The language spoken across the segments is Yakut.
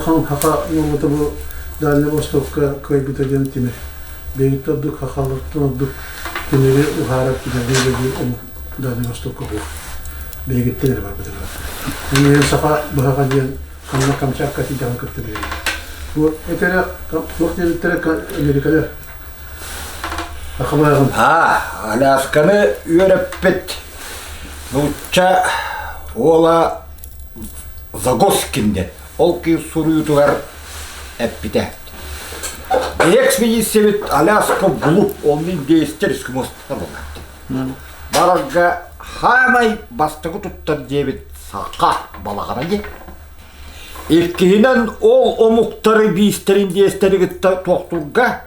Улахан саха норуота бу Дальнай Востокка кыайбыта диэн тимир. Биһиги ордук сахалартан ордук тимири уһаарар тимиргэ үлэлиир омук Дальнай Востокка суох. Биһигиттэн эрэ барбыта. Ол саха быһаҕа диэн ханна Камчатка тиийдэҕин кытта билэбит. Бу этэрэ туох диэбиттэрэ Америкалар саха быһаҕын. Аа, Алясканы үөрэппит нуучча уола Загоскин диэн Ол киһи суруйуутугар эппитэ: «Экспедициябит Аляска Глуп, онно индейстэр эскимостар буолаат. Барарга хаамай бастакы туттар диэбит саха балаҕана диэн. Иккиһинэн ол омуктары биистэр индейстэри кытта туохтуурга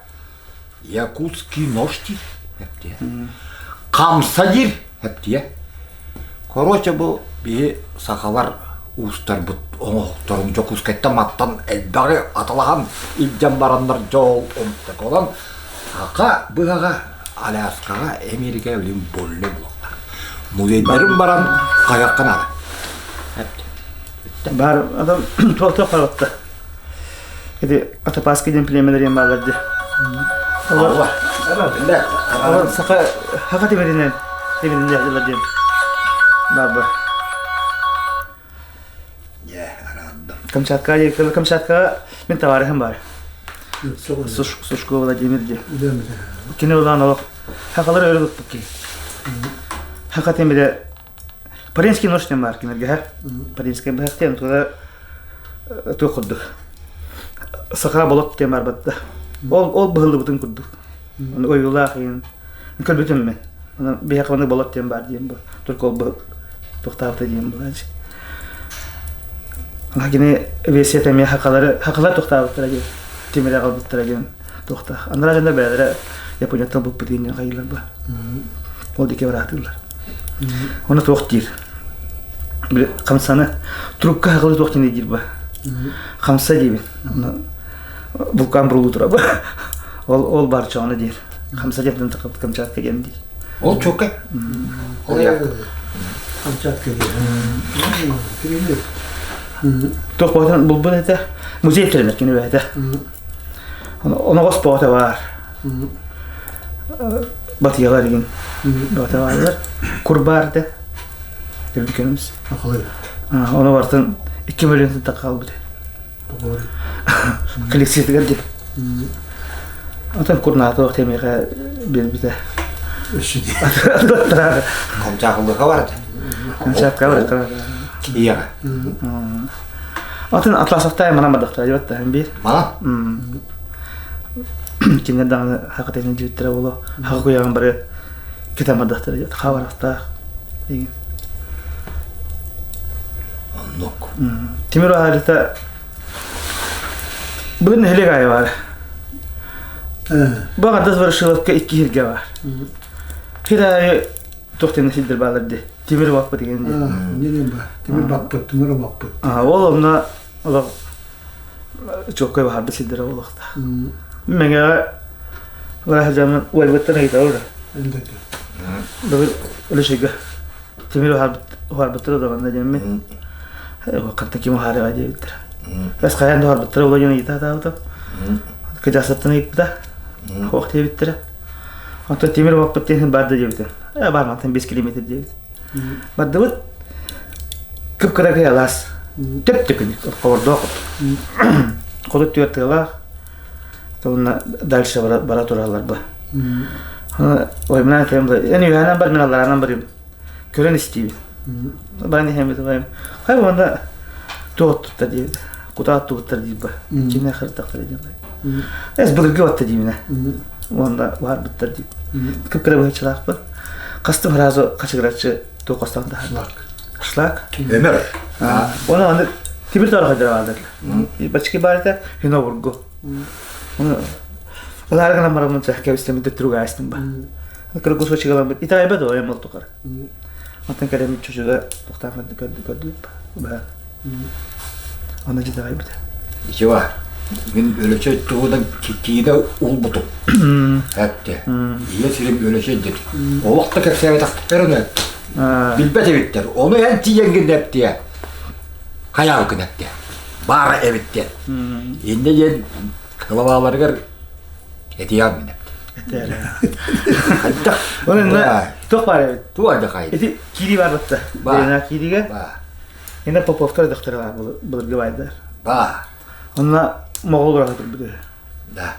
Якутский нож диир эптиэ. Хамса диир эптиэ. Короче, бу биһи сахалар уустарбыт оҥоһуктарын Дьокуускайтан маттан элбэҕи аталаһан илдьэн бараннар дьол онтон саха быһаҕа Аляскаҕа Эмиэрикэ билин больной булуохтаах. Музейдарын баран хайахха наада. Бар адам туох харатта. Ити Атапаска диэн племелер баалар дии. Олор олор саха хака тимиринэн тимиринэн дьаһдылар диэн баар Камчатка Камчатка мин товарищым бар. Сушко Владимир диэн. Кини улаан олох хакалар өрө туппут киһи. Хака тимирэ Паринский нож диэн баар кинилэргэ Паринскай быһах диэн тула туох курдук саха болот диэн барбатта. Ол ол быһыллыбытын курдук. Ойуулаах иин көрбүтүм мен. Биһиэхэ маннык болот диэн баар диэн бу. Только ол быһык туохтаабыта диэн булаачы. Кини версията эмиэ хакалары хакалар туохтаабыттара диэн тимири аҕалбыттара диэн туохтаах. Анараа дьоннор бэйэлэрэ Японияттан булпут диэн хайыылар ба. Ол диэки бараатыыллар. Оны туох диир? Хамсаны трубка хаҕылы туох диэн диир ба. Хамса диибин. Вулкан бурулуу тура ба. Ол ол бар чоҕуна диир. Хамса диэн Камчатка диэн диир. Ол чуокай. Ол я. Камчатка диир. Туох буолан булбут этэ. Музей тэринэр кини бэйэтэ. Оноҕос боҕото баар. Батыйалар игин боҕото бааллар. Курбаар этэ. Үрдүкэнимс. Ону бартын 2 миллион тахха хаалбыт. Коллекциятыгар диэн. Отон курнаатох темиэхэ биэрбитэ. Камчаакылыха бар. Камчатка бар. Ийэҕэ. Атын Атласовтай манан бардахтара дебат да биир. Мана? Кинилэр даҕаны хакытыгын дьиэттэрэ буолуо. Хакы куйаҕын бары китэн бардахтара диэт хабарахтаах. Деген. Оннук. Тимир аһарыта Бүгүн нэһилиэк аайы баар. Бу аҥардас Ворошиловка икки сиргэ баар. Сир аайы туох диэн сирдэр бааллар дии. Тимир баппыт деген дии. Не бар. Тимир баппыт, тимир баппыт. Ол онно олох чуоккай баһарбыт сирдэрэ буолуохтаах. Мэҥэҕэ бара сылдьаммын уолбуттан ыйытабын. Бүгүн Өлөчөйгө тимир уһаарбыттара да манна диэммин. Хантан ким уһаарыаҕа диэбиттэр. Эс хайаан да уһаарбыттара буолуо диэн ыйыта сатаабытым. Кыдьаасаттан ыйыппыта. Хуох диэбиттэрэ. Онтон тимир уоппут диэн бар да диэбитим. Э, бар мантан 5 километр диэбит. Бардыбыт кып-кыракый алаас. Төп-төкүнүк, ховордоох. Хоту түөрт тыалаах. Уонна дальше бара, бара тураллар ба. Ой, мына айтайым да, эн үһээнэн бар, мин аллараанан барыым. Көрөн истиибин. Баран иһэммит барым. Хай уонна туох туттар диэбит. Кутаа туттар диир ба. Чинэ хырдахтар диэн. Эс былыргы батта диибинэ. Уонна баарбыттар диир. Кып-кыра быһаччылаахпын. Хастым сразу хачыгыраччы туох хостоон таһаар. Шлак. Өмөр. Оны аны тимир тора хайдара баалдар. Бачки баар этэ, хин обургу. Оны Ылаары гынан бараммын кэбистэммит төттүрүг аастым ба. Кыра кусочек ыламмыт. Итэҕэйбэт оо эм ол тухары. Онтон кэлэммит чучуга тохтоон көрдү көрдү баа. Онно итэҕэйбитэ. Ичива, мин өлөчөй туһунан киинэ улбутум. Этте. Ийэ сирим өлөчөй диэн. Олох да кэпсээбэтэхтэр аны. Билбэт эбиттэр. Ону эн тиийэҥҥин эптиэ. Хайаабыккын эптиэ. Баара эбит диэн. Иннэ диэн кылабааларыгар этиэҕим мин. Этээр. Хайдах? Онон туох баар эбит? Туох алдьархай? Ити киирии бар батта. Баар. Киириигэ. Баар. Инна Поповтар дохтор бар былыргы байдар. Баар. Онно моҕол быраҕа турбут үһү. Да.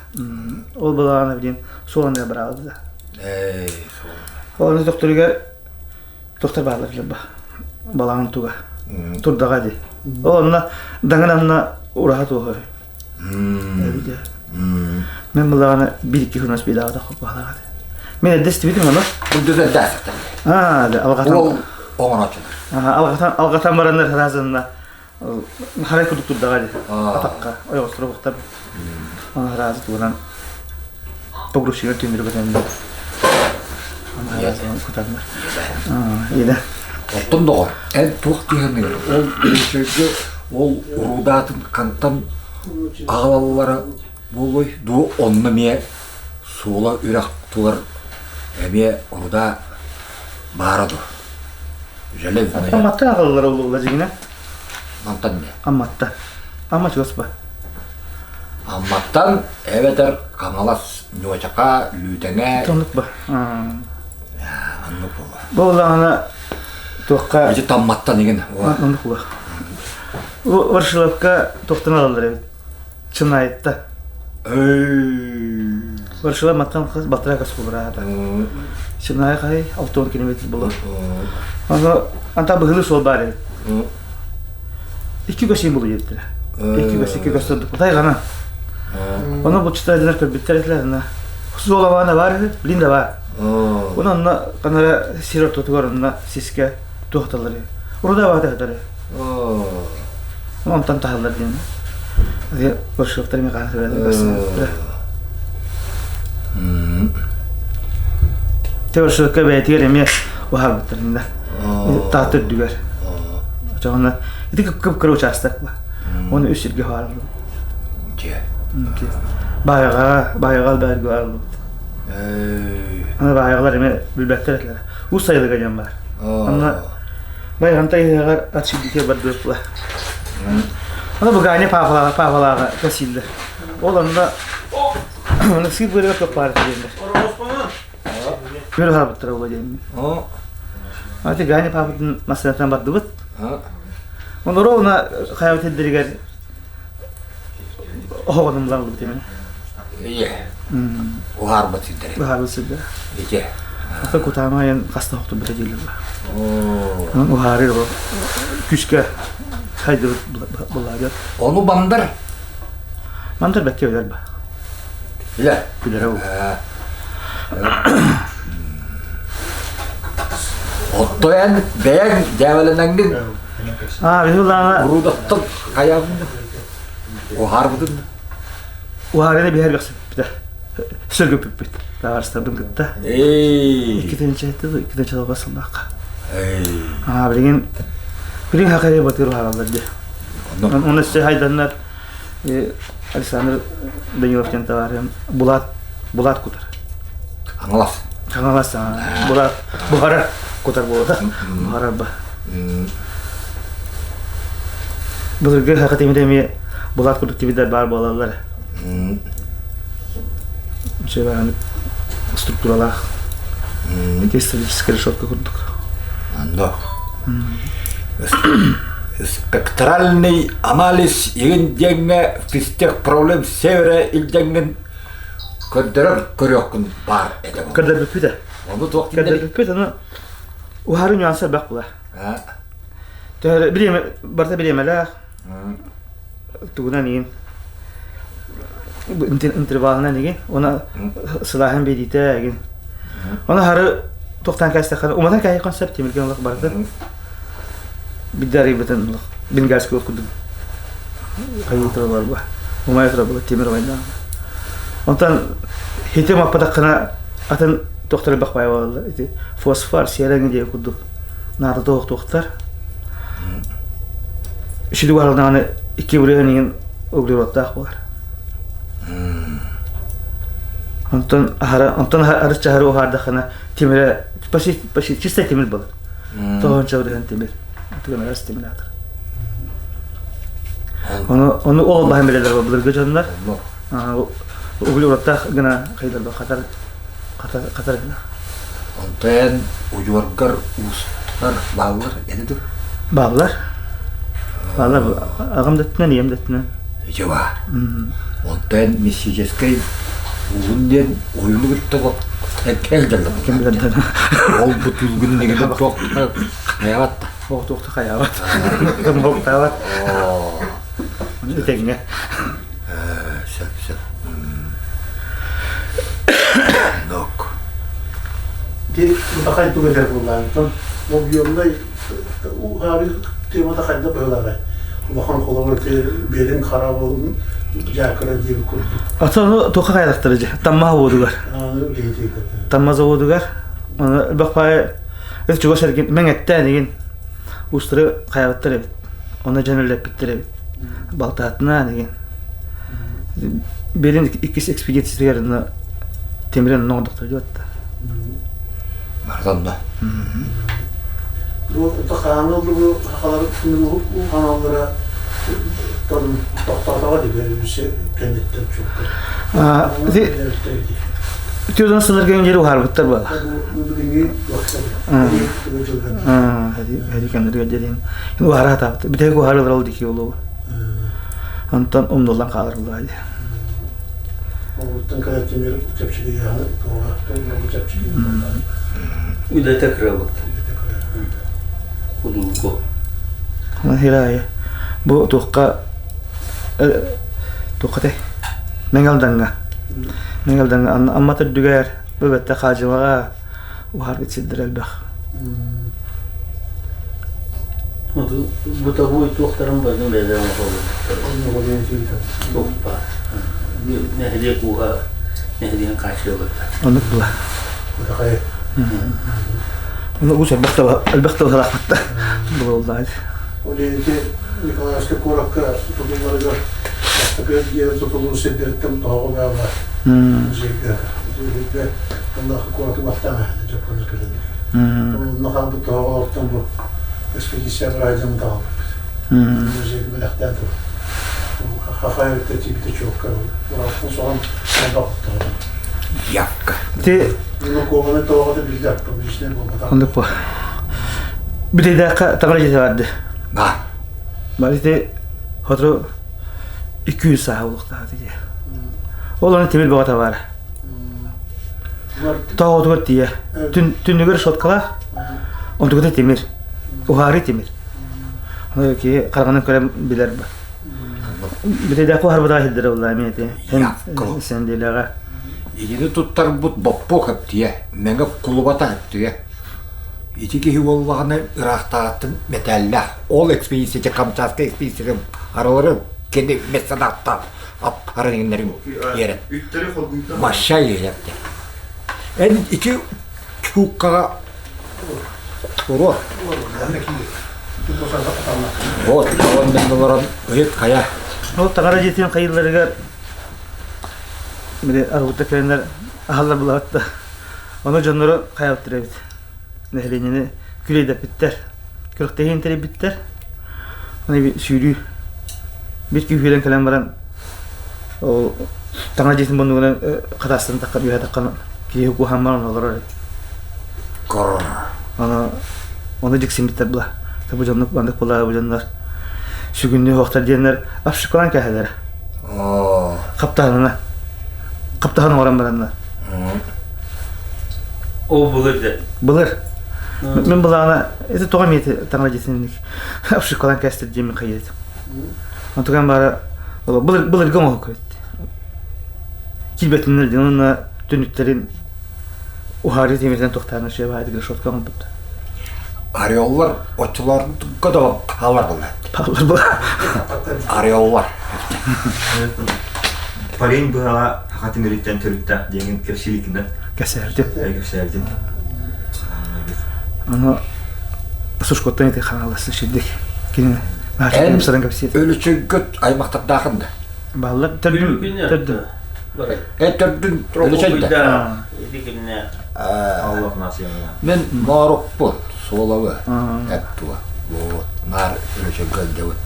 Ол балаҕана билин суолан быраҕылды да. Эй, суол. Оны докторугар доктор баалар ба. Балаҕан туга. Турдаҕа ди. Ол онно даҥын анна ураһа туоһар. Эбите. Мен балаҕана бир-икки күн ас билаҕа баалаҕа. Мен эрдэ истибитим аны. Бурдугар даасаттар. Аа, да, алҕатан. Ол оҥороочулар. Алҕатан алҕатан бараннар хараазынна харай курдук турдаҕа дии. Атахха ойоҕосторо буктар. Аны хараазы тугунан погрузчигар түндүрү көтөннөр. Аны хараазы кутаннар. Ида. Оттон доҕор, эн туох диэхиҥҥин ол Өлөчөйгө ол урудаатын хантан аҕалаллара буолуой дуу онно эмиэ суола үрэх тугар эмиэ урудаа баара дуо? Железная. Амматтан аҕалаллара буолла дьиҥинэ. Мантан эмиэ. Амматта. Амма чугас ба. Амматтан эбэтэр Хаҥалас, Ньуочака, Лүүтэҥэ. Оннук ба. Оннук буолла. Буоллаҕына туохха Ити Тамматтан игин. Оннук буолла. Ворошиловка туохтан алаллар эбит. Чынайытта. Ворошилов маттан балтараа көс кубураата. Чынай хай 60 километр буолар. Аны анта быһылы суол баар эбит. Икки көс булу диэбиттэрэ. Икки көс, икки көс турдук. Тайҕана. Ону булчуттар көрбүттэр этилэр. Онно суол абаана баар үһү, билин да баар. Оны онно канара сир ортотугар онно сискэ туохталар. Уруда баата хатары. Онтон таһаллар диэн. Ворошиловтар эмиэ хаһан Те Ворошиловка бэйэтигэр эмиэ уһаарбыттар Таатта үрдүгэр. Очоҕуна ити кып-кыра учаастак ба. Оны үс сиргэ уһаарыллыбыт. Дьэ. Баайаҕа, баайаҕа баарга уһаарыллыбыт. Аны баайаҕалар эмиэ билбэттэр этилэр. Уус сайылыга диэн баар. Онно Байҕантай ыһыаҕар ат сүүрдүүтэ бардыаппыла. Аны Буганя Павлаҕа Павлаҕа кэсииллэр. Ол онно онно сыыр быарыгар туох баар диэннэр. Күөл хаалбыттара буолуо диэммин. Ати Ганя папатын массыынатынан бардыбыт. Онно ровно хайабыт сирдэригэр оһоҕунан булаллыбыт именно. Ийэ. Уһаарбыт сирдэрэ. Уһаарбыт сирдэрэ. Ити. Ата кутаама айан хаста охтубута дииллэр. Онон уһаарыы күүскэ хайдыбыт булаадьар. Ону бандар? Мандар бэккэ билэр ба. Билэр. Билэрэ ол. Отто эн бэйэҥ дьээбэлэнэҥҥин Аа, биһи Урудаттан хайаабын уһаарбытын Уһаарыны биһэр бэхсиппитэ. Сөргүппүппүт. Табаарыстарбын кытта. Иккитинчи иккитинчи сылга сыллаахха. Аа, билигин билигин хакайы батыр уһаараллар дии. Оны өссө хайданнар Александр Данилов диэн табаарыһым Булат Булат кутар. Хаҥалас. Хаҥалас Булат буһарар кутар буолда. Буһарар ба. Былыргы саха тимирэ эмиэ булат курдук тимирдэр баар буолаллар. Үчүгэй структуралаах. Кристаллическая решетка курдук. Андо. Спектральный анализ игин диэҥҥэ физтех проблем севера илдьэҥҥин көрдөрөр көрүөххүн баар этэ. Көрдөрбүппүт ээ. Ону туох Көрдөрбүппүт, ону уһаарыы нюанса элбэх буолар. Төһө бириэмэ барыта бириэмэлээх тугунан игин интервалынан игин уона сылааһын биэриитэ игин Ону хары туохтаан кээстэххэ уматан кээһиэххин сөп тимирген олох барытын бидде арыйбытын олох бенгальский уот курдук хайыы тураллар ба умайа турар була тимир умайдаҕына онтон хити умаппатаххына атын туохтар элбэх баайа буолаллар ити фосфор сераҥ диэн курдук наада туох туохтар үчүгэй барылдаҕына икки бырыһан иһин углеродтаах буолар Онтон аһара онтон арычча аһары уһаардаххына тимирэ почти почти чисто тимир буолар. Тоҕончо бырыһан тимир. Тугун араас тимир аатыр. Ону ону ол баһан билэлэр былыргы дьоннор. Углероттаах гына хайдарба хатар хатар хатар гына. Онтон удьуоргар уустар бааллар эти дур? Бааллар. Бааллар. Аҕам да өттүнэн, ийэм да өттүнэн. Ити баар. Онтон мистическэй уһун диэн ойуну кытта кэл Ким билэр Ол бу түлгүн нигини туох хайаабат Ол туох да хайаабат. Кымһоктаабат. Этэҥҥэ. Сөп, сөп. Нок. Ди бутахай тугу этэр буоллаан, оттон объемнай уһаарыы темата хайда быһылааҕай? Улахан холобур биэрин хараабылын дьаакыра диир курдук. Ата туха хайалахтара дьэ Тамма заводугар. Тамма заводугар. Оны бахпай чугас эргин мэҥэттээн игин устары хайабыттар эбит. Оны дьон үлэппиттэр эбит. Балтаатынаан игин. Берин иккис экспедициятыгар тимирин ноҕдохтор диэбэтта. Мардонно. Бу хааны бу сахалар ханаллара тохтоотоҕо дии кэнниттэн чуукка. Түөртөн сылларга иҥири уһаарбыттар буола. Хэри кэмнэргэ диэн уһаара хатаабыт. Бүтэһик уһаарылар ол дики олуга. Онтон умнуллан хаалар буолла дии. Оҕуттан кэлэр тимир чэпчэки чэпчэки Үлэтэ кыра Худулку. Хирайы. Бу туохха туохха те Мэҥэлдаҥҥа. Мэҥэлдаҥҥа Амма төрдүгэр бөбөттө хаадьылаҕа уһаарбыт сирдэр элбэх. Бытовой туохтарын барын бэлэм оҥоһуллубуттар. Туох баар. Нэһилиэк ууһа нэһилиэгин хааччыйаллар. Оннук була. Ону уус элбэх тыл элбэх тыл халаахпытта буоллаҕа. Ол ити Николаевскай куоракка тутулларыгар бастакы дьиэ тутулуу сирдэриттэн тоһоҕо баала музейга. Музейга онно куораты бастаан дьоппоннор кэлэллэр. Онно хаалбыт тоһоҕолортон бу экспедиция быраайдьан таҕалбыппыт. Музейга бэлэхтээн турар. Хахайытта тиибитэ чуокка. Уралтан соҕон элбэх Явка. Ти Нукуобаны тоҕото биллэр публичный буолбатах. Оннук бу. Бүтэйдээххэ таҥара дьиэтэ барды. Ба. Бар ити хотору 200 сааһа буолуохтаах дии. Ол аны тимир бөҕө табаара. Тоҕотугар тиийэ. Түннүгэр шоткалаах, онтугута тимир. Уһаарыы тимир. Аны киһи хараҕынан көрөн билэр ба. Бүтэйдээххэ уһарбатаҕа сирдэрэ буолла эмиэ ити. Сэнделэҕэ. Итини туттарбыт боппуок эптиэ, мэҥэ кулубата эптиэ. Ити киһи буоллаҕына ыраахтааҕыттан мэтээллээх. Ол экспедиция Камчатка экспедиция аралары кини меценаттаах ап-арыҥнарын иэрэн. Маша иэрэтте. Эн ити чууккаҕа туруор. Вот, оннун олорон ыйыт хайа. Ол таҥара дьиэтин хайыыларыгар били арбыта кэлэннэр аһаллар булаатта. Ону дьоннору хайаабыттар эбит. Нэһилиэнньэни күлэйдэппиттэр. Күрэхтэһиин тэрийбиттэр. Аны сүүрүү биир күүһүрэн кэлэн баран ол таҥара дьиэтин муннугунан хатаастан таххан үөһэ таххан киһи куһаан баран олорор эбит. Аны ону дьиксиммиттэр була. Бу дьоннук маннык була бу дьоннор сүгүннүү суохтар диэннэр обшикалаан кээһэлэр. Хаптаһынына. Хаптаһын оҥорон бараннар. Ол былыр да. Былыр. Мин былаана это тоҕо эмиэ таҥара дьиэтин обшикалаан кээстэр диэмин хайыт. Онтукан баара былыр былыргы оҥоһук эбит. Киирбэтиннэр диэн уонна түннүктэрин уһаарыы тимиртэн туохтаан үчүгэй баайдык решетка оҥорбуттар. Ореллар оччолорго да паалар буолла. Паалар буолла. Ореллар. Парень быһаҕа саха тимириттэн төрүттээх диэҥин кэпсииргинэ. Кэпсээбитим. Кэпсээбитим. Аны Сушкоттан ити хааласы ширдик. Кини Эн өлүчүггүт аймахтардаахын да? Баллар төрдүн төрдүн. Э төрдүн өлүчөйдө. Мен моорукпут суолабы эптуа. Вот нар өлүчөйгө ылдьабыт.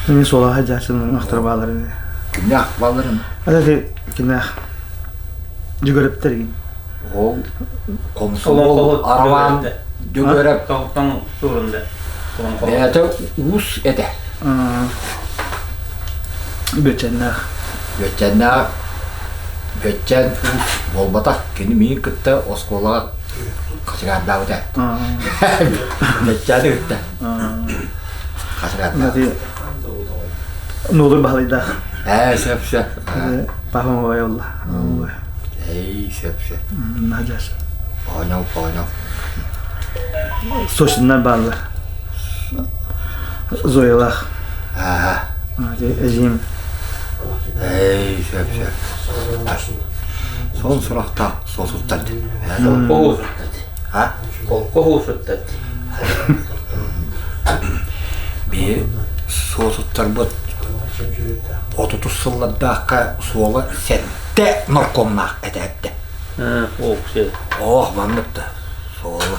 Мин суолаха дьаачын ахтар баалар ини. Кимнээх бааларын? Ата кимнээх Дьүгөрөптөр игин. Ол комсомол Арамаан Дьөгүөрэп Тоҥ суурунда. Бэйэтэ уус этэ. Бүөччэннээх. Бүөччэннээх Бүөччэн уус буолбатах. Кини миигин кытта оскуолаҕа хачыгаардаабыта. Бүөччээни кытта. Хачыгаардаабыта. Нуолур баһылайдаах. Ээ, сөп, сөп. Пахом олла. Эй, сөп, сөп. Надяш. Понял, понял. Сочиннар бааллар. Зоялаах. Аа. Эжиим. Эй, сөп, сөп. Сон сурахта сосуттар. А? Колхоһу суттар. Би суосуттарбыт 30 сыллардаахха суола сэттэ наркомнаах этээттэ. Ох, маннык да суола.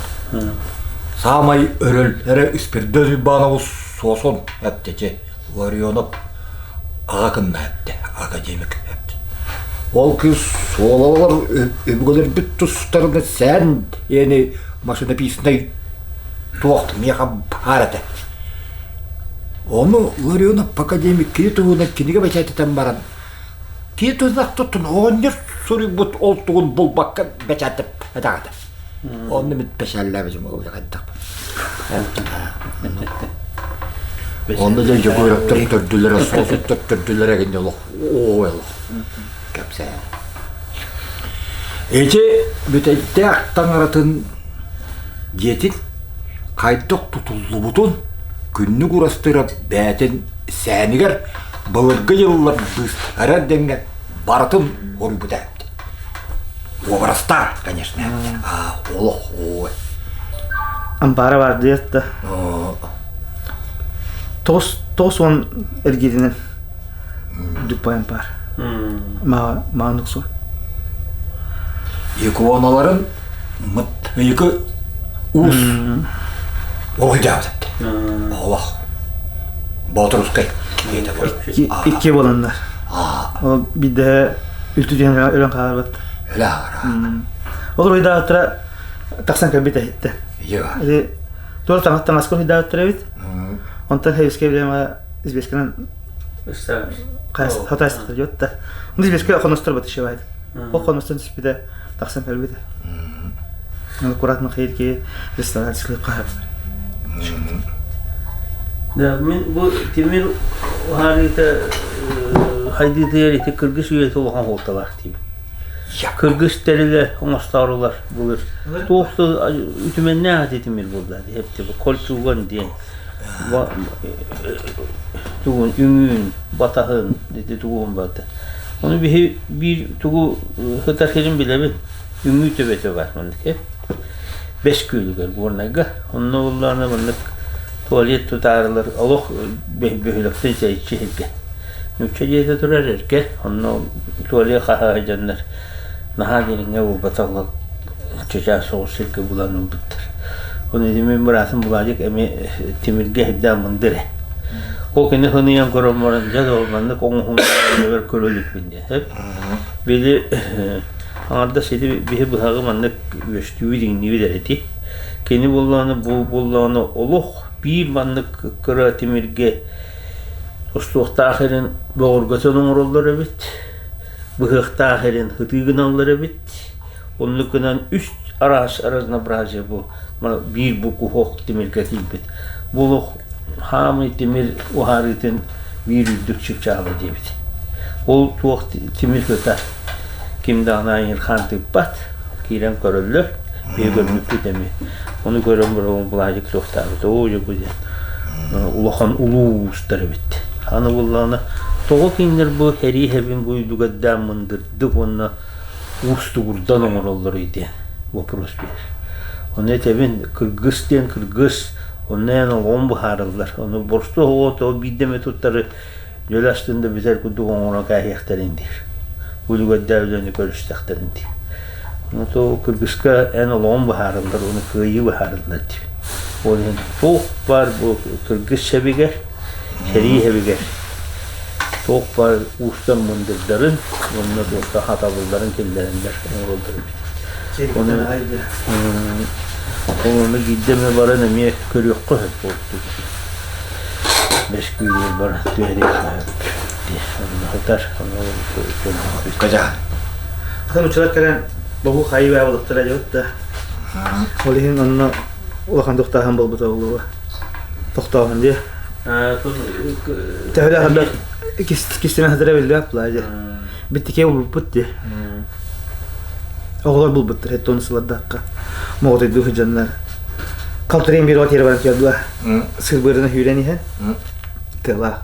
Саамай өрөл эрэ Испирдэ Уйбаанабыс суосун эптечи Ларионов аҕа кынна эпте, академик эпте. Ол кыыс суолалар өбүгэлэрбит тустарына сään ени машинописный туох миэхэ баар этэ. Ону Ларионов академик кини туһунан кинигэ бэчээтэтэн баран кини туһунан туттун оҕонньор суруйбут ол тугун булбакка бэчээтэп этэҕэтэ. Онно мин пэсээллээбитим хайдах. Онно дьэ Дьөгүөрэптэр төрдүлэрэ, Суосуттар төрдүлэрэ гинне олох ой олох кэпсээн. Ити бүтэйдээх таҥаратын дьиэтин хайдах тутуллубутун күннүк урастыырап бэйэтин сээнигэр былыргы дьыллар быыстарар дэҥҥэ барытын уруйбута эбит. Уобарастаах, конечно. А, олох ой. Ампаара бар диэт да. 90 эргииринэн дуппай ампаар. Мааннык суо. Иконаларын мыт ыйыкы уус уруйдаабыт. Олох. Боотурускай киһитэ Икки буоланнар. Ол биирдэ үлтү түһэн өлөн хаалбыт. Өлө аара. Ол уруйдаабыттара тахсан кэлбит эһиттэ. Иә. Туора таҥас таҥаска уруйдаабыттар эбит. Онтон хэвиске билема известканан хатаастар дьотта. Онно известка хоностор батышыбайт. Ол хоностон түспүтэ тахсан кэлбитэ. Аккуратно хейрки реставрациялы хаһар. Да, мин бу тимир уһаарыыта хайдыытыгар ити кыргыс үйэтэ улахан суолталаах диибин. Кыргыс тэрилэ оҥостоорулар былыр. Туох да үтүмэннээх ити тимир буолла дии кольчуган диэн тугун үҥүүн батаһын ити тугун барда. Ону биһи биир тугу сытар сирин билэбин. Үҥүү төбөтө бар маннык Бэс күөлүгэр Горнайга. Онно буллаҕына маннык туалет тутаарылар олох бөһүөлэктэн тэйиччи сиргэ. Нуучча дьиэтэ турар эргэ, онно туалет хаһа сылдьаннар наһаа дириҥҥэ булбаталлар чычаас соҕус сиргэ булан ылбыттар. Ону ити мин быраатым Владик эмиэ тимиргэ сирдээн мындыр ээ. Ол кини хыныйан көрөн баран дьэ да маннык оҥоһун көрө иликпин диэн. Били аҥардас ити биһи быһаҕы маннык үөстүүбүт иҥниибит эрэ ити. Кини буоллаҕына бу буоллаҕына олох биир маннык кыра тимиргэ тустуохтаах эрин бөҕөргөтөн оҥороллор эбит, быһыахтаах эрин ытыы гыналлар эбит. Оннук гынан үс араас разнообразие бу биир бу куһуок тимиргэ киирбит. Бу олох хаамый тимир уһаарыытын биир үрдүк чыпчаала диэбит. Ол туох тимир кыта ким даҕаны айыырхаан тыыппат, киирэн көрөллөр, биһи көрбүппүт эмиэ. Ону көрөн баран Владик суохтаабыт, оо дьэ бу диэн улахан улуу уустар эбит. Аны буллаҕына тоҕо кинилэр бу сэрии сэбин бу үрдүгэрдээн мындырдык уонна уустугурдан оҥороллоруй диэн вопрос биэрэр. Ону этэбин, кыргыс диэн кыргыс, онно эн оҕоҥ быһаарыллар. Ону боростуой оҕо тоҕо биирдэ эмэ туттары дьөлө астын да бүтэр курдук оҥорон кээһиэхтэрин диир. Үлүгэрдээх үлэни көрүстэхтэрин диир. Ону то кыргыска эн олоҕун быһаарыллар, ону кыайыы быһаарыллар диир. Ол иһин туох баар бу кыргыс сэбигэр. Сэрии хэбигэр туох баар уустан мындырдарын уонна туохтан хатабылларын киллэрэннэр оҥороллор эбит. Ону ону биирдэ эмэ баран эмиэ көрүөххэ сөп буолбут. Бэс күүһүгэр баран түһэриэххэ сөп. Онно сытар, ону көрдөхпүт. Кажа. Атын учурар кэлэн бобу хайы баабылыктара дьабыт да. Ол иһин онно улахан тохтааһын буолбута буолуо. Тохтооһун дии. Төһөлөөх элбэх кистэнэ сытара биллибэт буолаа дии. Биттикэ булбуппут дии. Оҕолор булбуттар хэттон сылардаахха. Моҕотойдуу сылдьаннар. Халтырыйан биир оҕо тиэрэ баран түһэрдилэр. Сырбыырына сүүрэн иһэн тыалаах.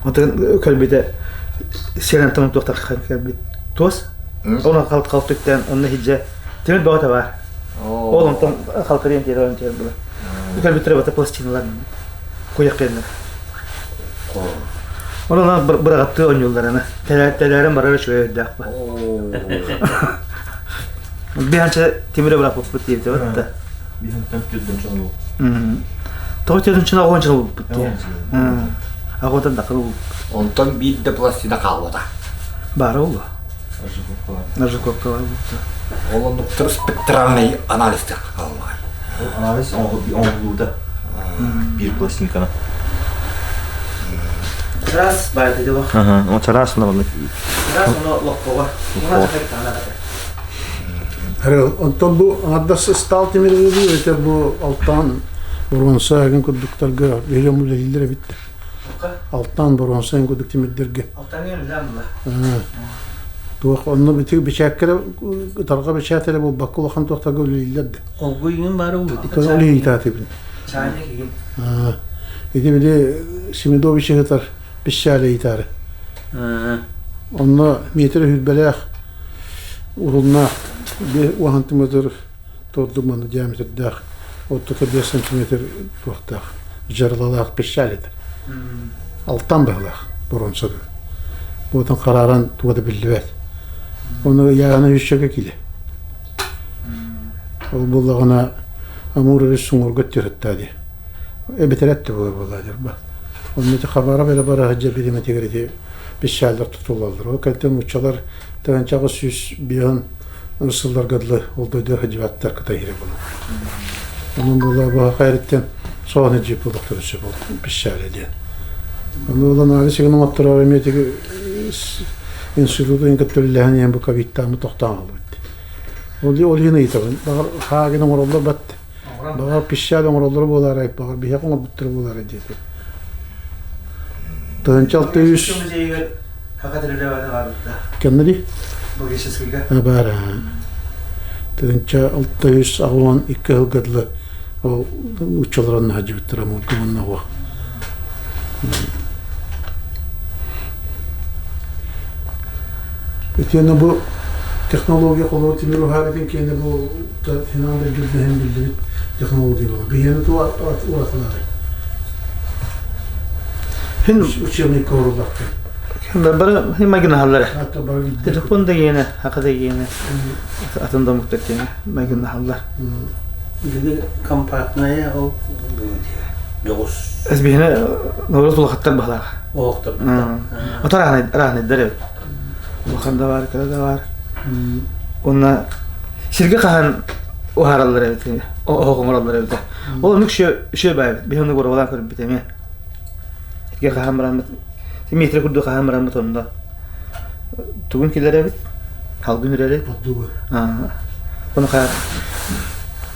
Онтон кэлбитэ сиэрантан туохтар кэлбит. Туос. Онон халт халт үктээн онно иһирдьэ тимир бөҕөтө баар. Ол онтон халтырыйан тиэрэ баран түһэрдилэр. Кэлбиттэрэ бата пластиналар куйах кэннэ. Онон быраҕаттыы оонньууллар аны. Тэлээрэн барар үчүгэй өйдөөх ба. Биһанча тимире бырахпыппыт диэбитэ да. Биһантан түрдөн чоҥул. Тоҕо түрдөн чоҥул оҕончон булбуппут дии. Аҕотан дакыл булбут. Онтон биир да пластина хаалбата. Баара буолуо. Нажиковка бар буолта. Ол оннуктар спектральный анализтар хааллаҕай. Ол анализ оҥоһуллуута биир пластинканы. Чараас баайда дьоло. Ага, чараас на Чараас оно лоппоҕа. Онтон бу аҥардас ыстаал тимири этэ бу алтан боруонса эгин курдуктарга биһиги үлэлииллэр эбит. Алтан боруонса эгин курдук тимирдэргэ. Туох онно бити бичээккэрэ ытарҕа бэчээт эрэ буолбакка улахан туохтарга үлэлииллэр да. Олгуйун бары улуут. Ол иитаатыбын. Ити били Семидович ыытар пищали ыытаары. Онно метр хүрбэлээх уһуннаах 10 сантиметр тордук маны диаметрдаах ортото 5 сантиметр туохтаах дьарылалаах пищали этэ. Алтан быһылаах боруонсада. Буотун харааран туга да биллибэт. Ону ыйааһына үсчэгэ килэ. Ол буоллаҕына Амур өрүс суҥуорга түһэттээ дии. Эбэтэр эттэ буолар буоллаа дьарба. Онно ити Хабаров эрэ бара сылдьар бириэмэтигэр ити пищаллар тутуллаллар. Ол кэнниттэн нууччалар тыһыынчаҕа 105 сылларга дылы ол дойду сылдьыбаттар Кытай иһирэ буолан. Онон буолла баха хайрыттан соҕаны дьип буолуохтара сөп ол пищали диэн. Ону ылан аары сигин оҥоттороор эмиэ тиги институтун кытта үлэлэһэн иһэн бу ковидтаамы тохтоон хаалбыт. Ол ол иһин ыйытабын. Баҕар хаагын оҥороллор бат. Баҕар пищаль оҥороллоро буолаарай, баҕар биһиэхэ оҥорбуттара буолаарай диэтэ. 1600 музейыгар хака тэрилэ баар Кэннэри? Богическийга. Баар. 1682 сылга дылы ол уччалар онно сылдьыбыттара мургумунна уох. Итиэннэ бу технология холобур тимир уһаарытын киэнэ бу финал дьүрдэһин биллибит технология буолар. Биһиэни ту уратылары. Хин учебник коруллахтар. Бары майгынаһаллар. Телефон да гиэнэ, хака да гиэнэ, атын да омуктар гиэнэ майгынаһаллар. Биһиги компактная ол дьоҕус. Эс биһине норуот улахаттар баһылаах. Оохтор. Ото раанайдар эбит. Улахан да бар, кыра да бар. Уонна сиргэ хаһан уһаараллар эбит, оһох оҥороллор эбит. Ол оннук шө баайбыт. Биһи оннук уруолаан көрбүт эмиэ. Сиргэ хаһан бараммыт, метр курдук хаһан бараммыт онно. Тугун киллэр эбит? Халгын үрэр эбит. Ону хаа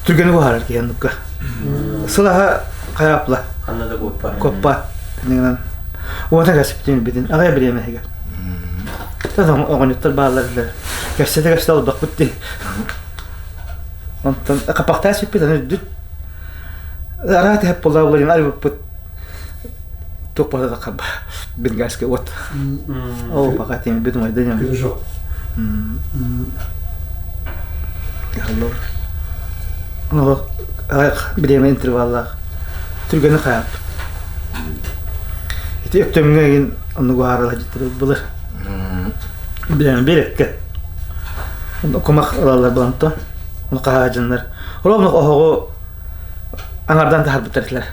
түргэни уһаарар киһи оннукка. Сылаһа хайаапла. Ханна да куоппа. Куоппа. Иннинэн уота кэспитин билбитин аҕай бириэмэ иһигэр. Оҕонньоттор бааллар дилэр. Кэпсэтэ кэпсэтэ олордохпут дии. Онтон хапахтаа сиппит аны үрдүт. Араат иһэп буолла булан арыппыт туох баҕа хаба бенгальский от. Ол пока тем бит мой днем. Алло. Олох бириэмэ интерваллаах. Түргэни хайааппыт. Ити өктөмҥө игин оннугу аарала дьиттэр былыр. Билэн биэрэккэ. Кумах ылаллар буоланто. Ону хаһаажыннар. Ол оннук оһоҕу аҥардан таһарбыттар этилэр.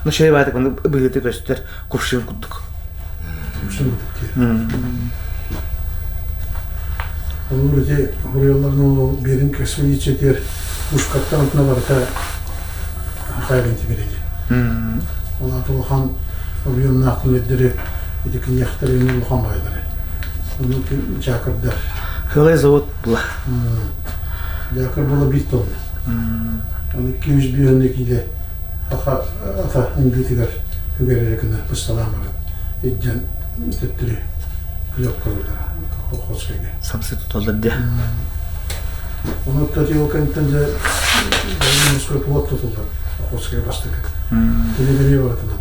Ну шей баатык маны быһыыта көстөр кувшин курдук. Кувшин курдук дии. Олор ити хоруйалларын ол Беринг экспедициятыгар Ушкаттан отуна барыта хайгын тимириди. Ол аата улахан объемнаах тимирдэри ити киниэхтэрин улахан байлары. Ону дьаакырдар. Хылай завод була. Дьаакыр була биир тонна. Аны 200 киилэ аха ата үҥкүүтүгэр үгэрэрэ гына бысталаан баран илдьэн төттөрү клепкалыыллара Охотскайга. Самсы туталлар дии. Ону ол кэнниттэн дьэ морской плот тутуллар Охотскайга бастакы. Тимир эмиэ барытынан.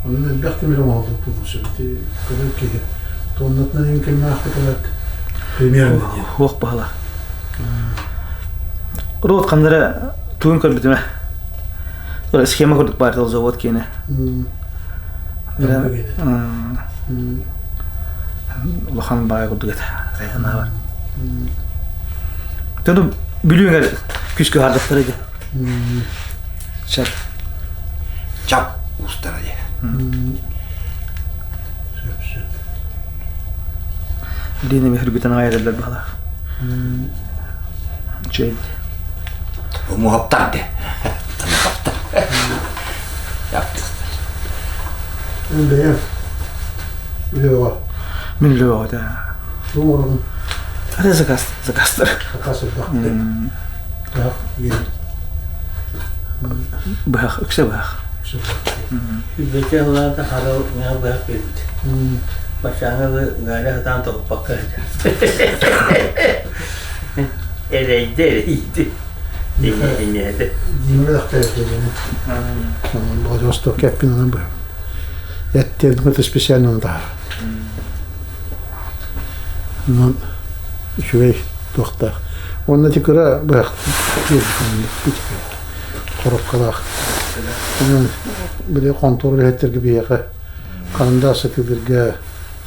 Онон элбэх тимир оҥоһуллубут буолуон сөп. Ити көрөр киһи тоннатынан иҥ кэмнээхтик примерно диэн. Уох баһыла. Рот ханнара тугун көрбүтүмэ. Схема курдук баар завод киэнэ. Улахан баай курдук этэ. Райханаабар. Тону бүлүүҥэр күскө хардаттар edi. Чап. Чап уустара дии. Сөп, сөп. Лина мехргүтэн аҕай эрэллэр баһалаах. Чэй. Умуһаптар де. Тамахаптар. Яптыстар. Эн бэйэм үлэҕэ. Мин үлэҕэ да. Тугу Ата заказ, заказтар. Заказ элбэх. Быһах Быһах, үксэ быһах. Бэчэ ылаата хара миэхэ быһах биэрбит. Баччааҥҥа Галя сатаан тоһуппакка Эрэйдэ эрэйди. Инньээтэ. Дима лахтаайдыгына. Владивосток эппин онон быһам. Эттиэн специально оны таһар. Онон үчүгэй туохтаах. Уонна ити кыра быһах коробкалаах. Онон били хонтуор үлэһиттэргэ биһиэхэ харандаас сатыылырга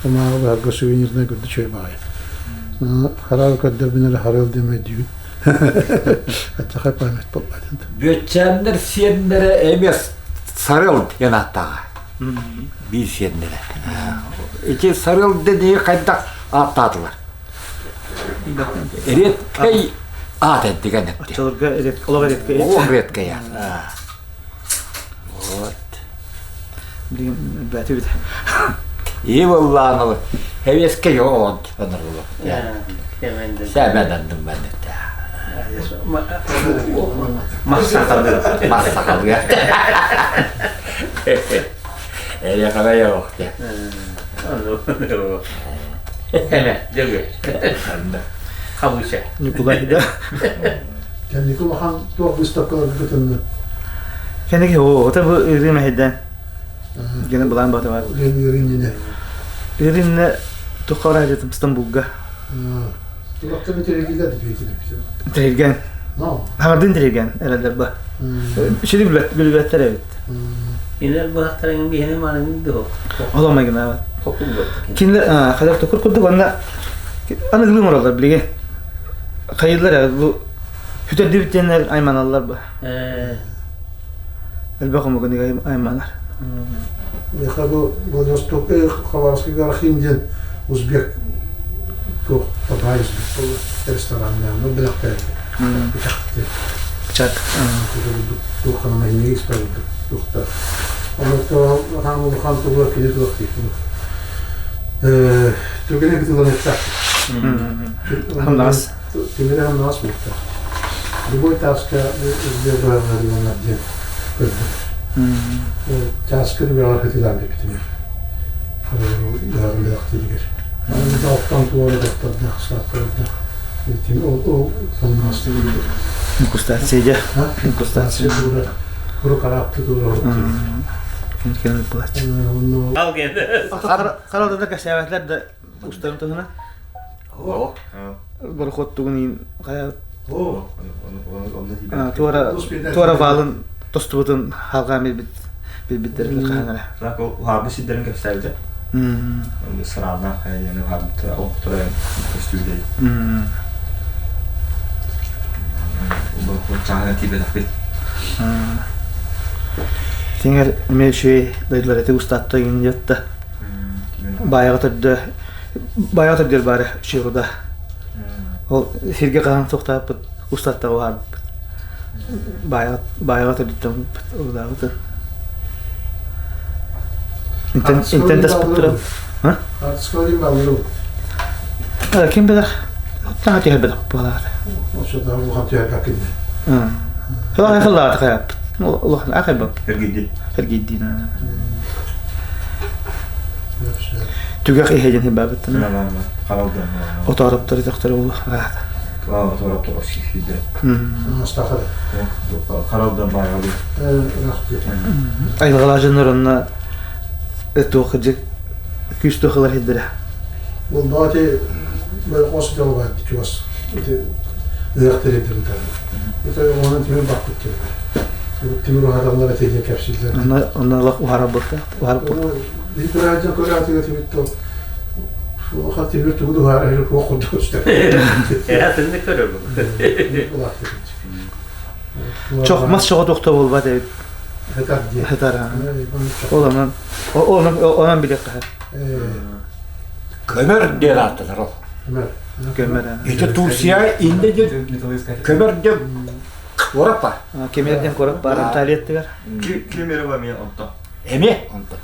кумааҕы быһарга сувенирнай көрдө үчүгэй баҕайы. Хараабы көрдөрбүн эрэ харыал диэн өйдүүбүн. Аччахай память буолла диэн. Бүөччээннэр сиэннэрэ эмиэ сарыал диэн ааттааҕа. Биир сиэннэрэ. Ити сарыал диэни хайдах ааттаатылар? Редкэй аат эддигэн этти. Оччолорго олох редкэй. Олох редкэй аат. Вот. Билигин бэти бит. И буоллааныл хэвескэй оҕолон онорулу. Сэмэнандым бэннетте. Массакалыы. Массакалыы. Эйэ хабай оҕохте. Дьөгү. Хабыша. Николай да. Кэнники улахан туох выставкаларга кытынны? Кэнники оо, это бу ыырыы мэһэйдээн. Гена былаан баҕата бар. Ыырыынньыне. Ыырыынньыне тухха бараадьытым Стамбулга. Тулахта битэригилэр Тирилгэн. Хаҥардыын тирилгэн эрэллэр ба. Үчүгэй билбэт билбэттэр эбит. Кинилэр быһахтарын биһини маанын дуо? Олох майгынаабат. Токулбат. Кинилэр хайдах токур курдук онно аныгылыы оҥороллор билигин. Хайыылар бу сүтэрдибит диэннэр айманаллар ба. Элбэх омугун айманар. Миэхэ бу Владивосток Хабаровский архив диэн узбек туох бабай узбек буолла рестораннааны бэлэхтээбит. Үтэхти. Чак. Туох ханамайныы испарбыт туохта. Онно хаан улахан тугу кини туох дии. Түргэнэ бытылан эттээх. Хамнаас. Тимири хамнаас буолтаах. Любой тааска узбек быһаларынан диэн көрдüm. Чааска түгэҕэр хытыылаан бүппүтүм. Быһаҕын бэлэхтииригэр. Аны туора доктордаах, сааттардаах. Ол ол хамнаас Инкрустация дьэ. Инкрустация. Куру караапты туора Кэлэн булач. Харалда да кэсээбэтилэр да устарын туһуна. Борохуоттугун иин хайа туора туора валын тостубутун халҕаан билбит билбиттэр хаһан эрэ. Уһаабы сирдэрин кэпсээбитэ. Сырааннаах хайаны уһаабыттара олохторо көстүүлэй. Борохуот чааһына тиийбэтэхпит. Тиҥэр эмиэ үчүгэй дойдулар эти устаатта игин диэтта. Баайаҕа төрдө Баайаҕа төрдүөр баара үчүгэй руда. Ол сиргэ хаһан суохтааппыт устаттаҕа уһаарбыппыт. Баайаҕа Баайаҕа төрдүттэн рудаабытын. Интен интен таспыттара. Артыскаларым баллырым. Ким билэр? Таҥа түһэрбэтэх буолаата. Оччотооҕу улахан түһэрбэккин. Улахан хыллаата хайаппыт. Улахан ахайбап. Эргийдин. Эргийдин. Түгэх иһэ диэн бабыттан. Харалдан. Отоороптор тохтор улу раата. Отоороптор сисидэ. Астахара. Харалдан байалы. Айылҕалаах дьоннор онно туох кырдьык күүс туохалар иһдэрэ. Онно ити хос дьолугар чугас ити ыһыах тэрийдэрин Это онон тимир баппыт диэн. Тимир уһаталлар эти диэн кэпсииллэр. Онно онно олох уһарар буолта. Уһарар буолта. Биир күрээдьэн көрөөтүгэ тимир то тимир тугу уһарар туох курдук көстөр. Э, тынны көрөр бу. Чох мас чоҕо туохта буолбат эбит. Хытар диэн. Хытар. Ол онон онон онон билиэххэ. Көмөр диэн ааттанар ол. Көмөр. Ити Турция инде диэн көмөр диэн куорат бар. Кемер диэн куорат бар Анталияттыгар. Кемер бар мен онто. Эми онто.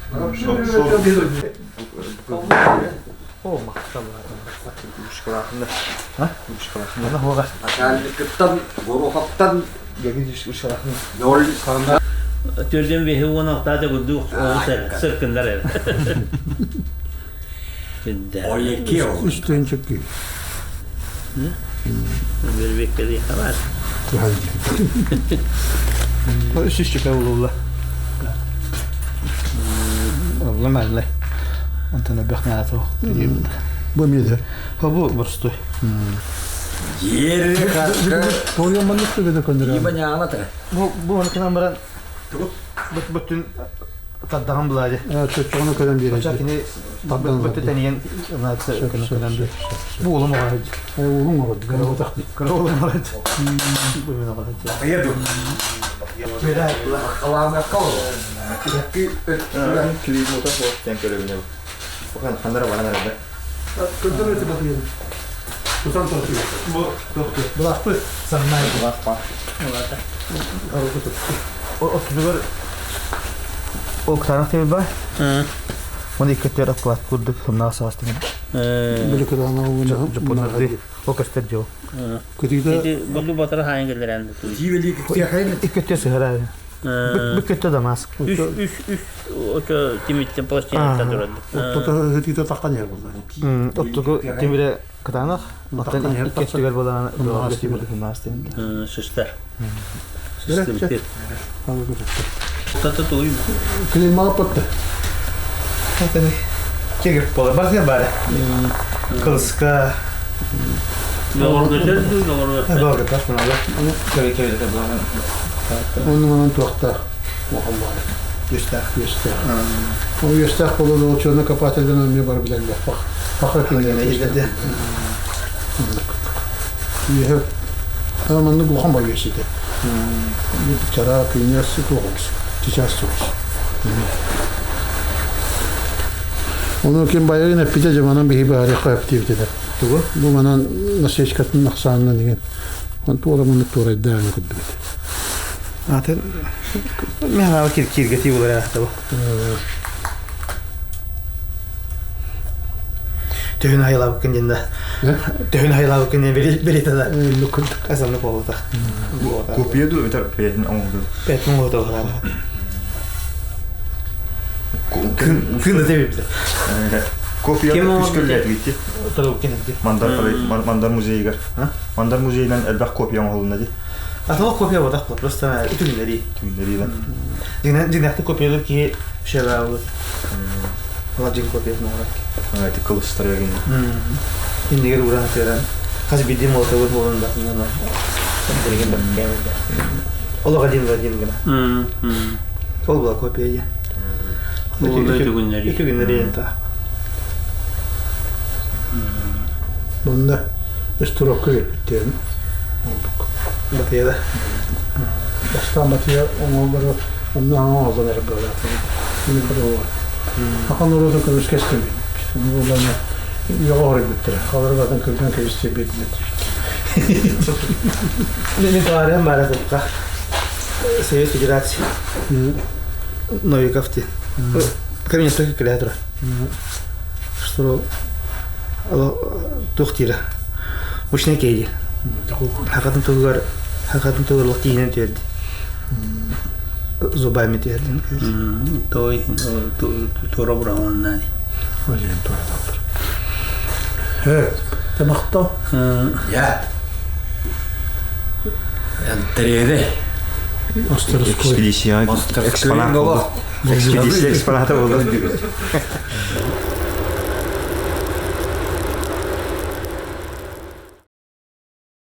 О, махтал. А? Начальникыттан, Гороховтан, Ноль Төрдөн беһи уон алтаата курдук оҕус сыркыннар эрэ. Ойеки ол. Үстэн чөккü. Бирбеккеди хабар. Үс чөкө улулла. Улла мәлле. Онтон өбөх наата. Бу миде. Бу борстой. Жер Тоя маннык төбөдө көндөрө. Иба няана тара. Бу бу онкынан баран бут бүтүн таддаҕын булаады. Чочоҕуну көрөн биэрэр. Кини буту тэнийэн көрөн биэр. Бу улум оҕо. Улум оҕо. Кыра улум оҕо. Бу мен оҕо. Еду. Қаламаққа ол. Климата хоттен көрөбүнэ. Бахан ханара баран арада. Көндөрө өтө батыйын. Тутан тортуйа. Бу тохту. Булахпы сарнай булахпа. Оттугар ол кытаанах темир бар. Оны икки оклад курдук сымнаҕа саас темир. Били кытаанах Жапоннарды ол көстөр жол. Көтүгдэ Булду батыр хайын келдерен. Икки өттө сыһара. Бүк өттө Дамаск. Үш үш үш ото тимиттен пластинаттан турады. Оттото хытыта таққан ер болды. Оттугу темире кытаанах. Оттон икки өттүгэр болан сымнаҕас темир. Сыстар. Сыстар. Тата туй. Клеймалап бітті. Кегір бола. Бар бары. Кылыска. Doğru doğru. Doğru taş mı? Köy köyde de bulan. Onun onun tuaqta. Muhammad. Yüstah. Yüstah. O yüstah болуды ол чөні копателден өме бар билен бақ. Бақыр Күнде. Үйе. Аманны улахан бай есіде. Чара күнес тоғыз. Сейчас тоғыз. Оны кем баягын әппите жаманан бихи баары қойып дейбітеді. Тугу? Бу манан насечкатын нақсанына деген. Он туора маны туора дәғын күдді. Атын мен ала кир киргети болар ахта бу. Төһүн хайлабы күнден да. Төһүн хайлабы күнден бери бери да. Лүкүн. Асамны болута. Копия ду өтөр петин оңду. Петин оңду. Күн күн де бибде. Копия күскөлләт битти. Тұрып кенде. Мандар Мандар музейгер. Мандар музейинен элбэх копия оңолуна ди. Атылы копия бодақ бұл, просто үтүгүннери. Түгүннери да. Дигнен дигнәхти копиялар ки шева бу. Ала жин копиясын алар. Ай, кылыстар ягин. Индигер уран терен. Хаз бидим болса бу болун да. Деген бир кемде. Олага дин бар дин гына. Ол була копия. Үтүгүннери. Үтүгүннери та. Bunda üstürokka кеткен. Батыяда. Бастан батыя оңоллары Онно аҥа оҥоллон эрэ быалаатым. Мин хотугу. Ахан норуотун көмүскэстим. Буоллаҕына үөҕэ хоруйбуттара. Халары батын кырган кэбистиэ биэрдилэр Мин таарыам баара кукка. Совет Федерация. Новиков диэн. Кабинетка кэлээ турар. Что туох диирэ. Мучнай киһи диир. Хакатын туһугар хакатын туһугар лох тииһинэн түһэрди. Зубами түһэрдин. Той туора бураҕыннаани. Олен туора талдыр. Тамахто. Я. Энтерере. Экспедиция экспонат болду. Экспедиция экспоната болду.